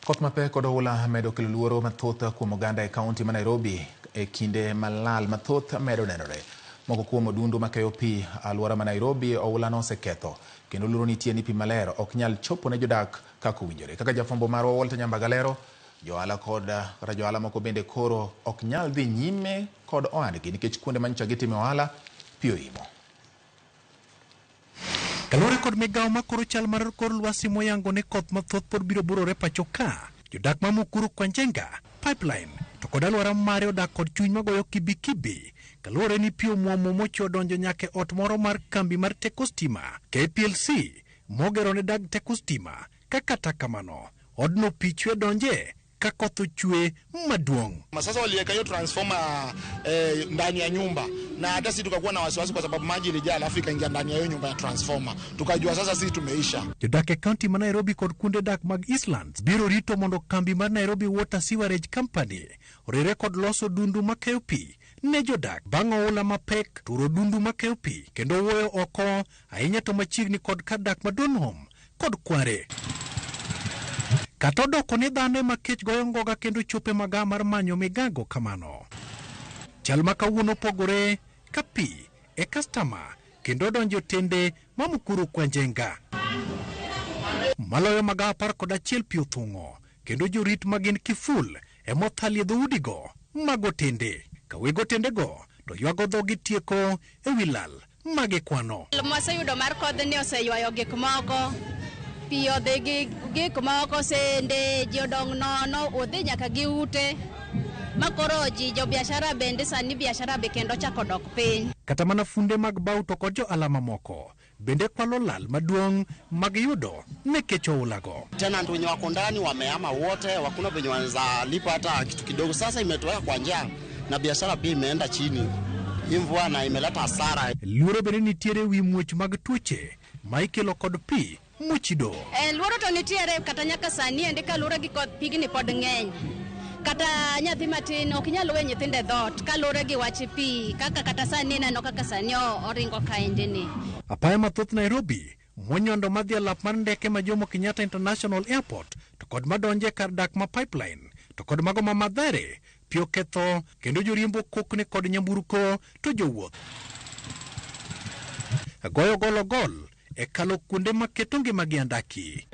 Koth mapek kod oula medo kelo luoro mathoth kuom oganda e kaunti ma Nairobi e kinde ma lal mathoth medo nenore. Moko kuom odundu makeyo pi alwora ma Nairobi oula noseketho kendo luoro nitie ni pi maler ok nyal chopo ne jodak kaka owinjore. Kaka jafwambo marwa Walter Nyambaga lero, johala kod kata johala moko bende koro ok nyal dhi nyime kod ohandgi nikech kuonde manyocha gitime ohala pi oimo. Kaluwore kod migawo ma koro chal mar kor lwasi moyango ni koth mathoth pod biro burore pacho ka, jodak ma Mukuru kwa Njenga, Pipeline to kod alwora mare odak kod chuny magoyo kibi kibi kaluwore ni pi omuomo mochwe odonjo nyaka e ot moro mar kambi mar teko stima KPLC mogero ne dag teko stima ka kata kamano odno pi chwe donje ka koth ochwe maduong'. Sasa waliweka hiyo transformer ndani ya nyumba, na hata sisi tukakuwa na wasiwasi kwa sababu maji ilijaa alafu ikaingia ndani ya hiyo nyumba ya transformer, tukajua sasa sisi tumeisha. Jodak e kaunti ma Nairobi kod kuonde dak mag Eastlands biro rito mondo kambi mar Nairobi Water Sewerage Company orire kod loso dundu makeyo pi ne jodak bang' oula mapek turo dundu makeyo pi kendo wuoyo oko ahinya to machiegni kod kar dak ma Donholm kod kware. Kata odoko ni dhano ema kech goyo ngoga kendo chopo e magawa mar manyo migago kamano. Chal ma kawuono opogore ka pi e kastama kendo odonjo e otende ma Mukuru kwa Njenga. Maloyo magawa 11 pi othung'o kendo jorit ma gin kiful ema othalie dhoudigo mag otende. Ka weg otendego to ywago dhogi tieko e wi lal ma gikwano. Mwaseyudo mar kodhni oseywayo gik moko, pi odhi gi gik moko, sende ji odong' nono, odhi nyaka gi ute ma koro ji jobiashara bende sani biashara be kendo ochako dok piny. Kata mana funde mag bao to kod johala mamoko bende kwalo lal maduong' magiyudo nikech oulago. Tenant wenye wako ndani wamehama wote, hakuna venye wanaweza lipa hata kitu kidogo. Sasa imetuweka kwa njaa na biashara pia imeenda chini. Hii mvua na imeleta hasara. Luoro bende nitiere wi muoch mag tuoche ma ikelo kod pi mochido. Luoro to nitiere kata nyaka sani endi kaluwore gi koth pigni pod ng'eny. Kata nyathi matin ok nyal we nyithindo e dhoot kaluwore gi wach pi kaka kata sani ineno kaka sani oringo kaendi ni. Apaya mathoth Nairobi monyondo madhi e lap mar ndeke ma Jomo Kenyatta International Airport to kod madonjo e kar dak ma Pipeline to kod mago ma Mathare pi oketho kendo joriembo kokni kod nyamburko to jowuoth goyo golo gol e kalo kuonde maketo ngimagi andaki.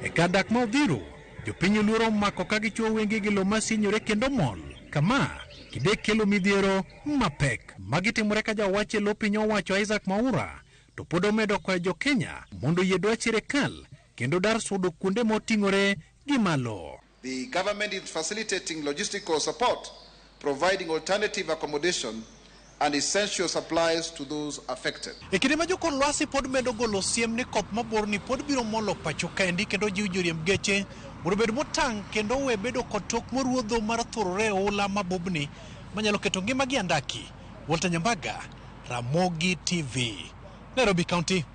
E kar dak ma Uthiru, jopiny luoro omako ka gichuo wengegi lo masinyore kendo mol. Kama kinde kelo midhiero mapek. Magi timore ka jawach e lo piny owacho Isaac Mwaura to pod omedo kwayo jo-Kenya mondo oyie dwach sirikal kendo dar sudo kuonde moting'ore gi malo. The government is facilitating logistical support, providing alternative accommodation and essential supplies to those affected. E kinde ma jokor lwasi pod medo golo siem ni koth maborni pod biro molo pacho kaendi kendo jiw joriemb geche mondo obed motang' kendo owe bedo kod tok moruodho mar thurore e oula mabubni manyalo keto ngimagi andaki. Walter Nyambaga, Ramogi TV, Nairobi County.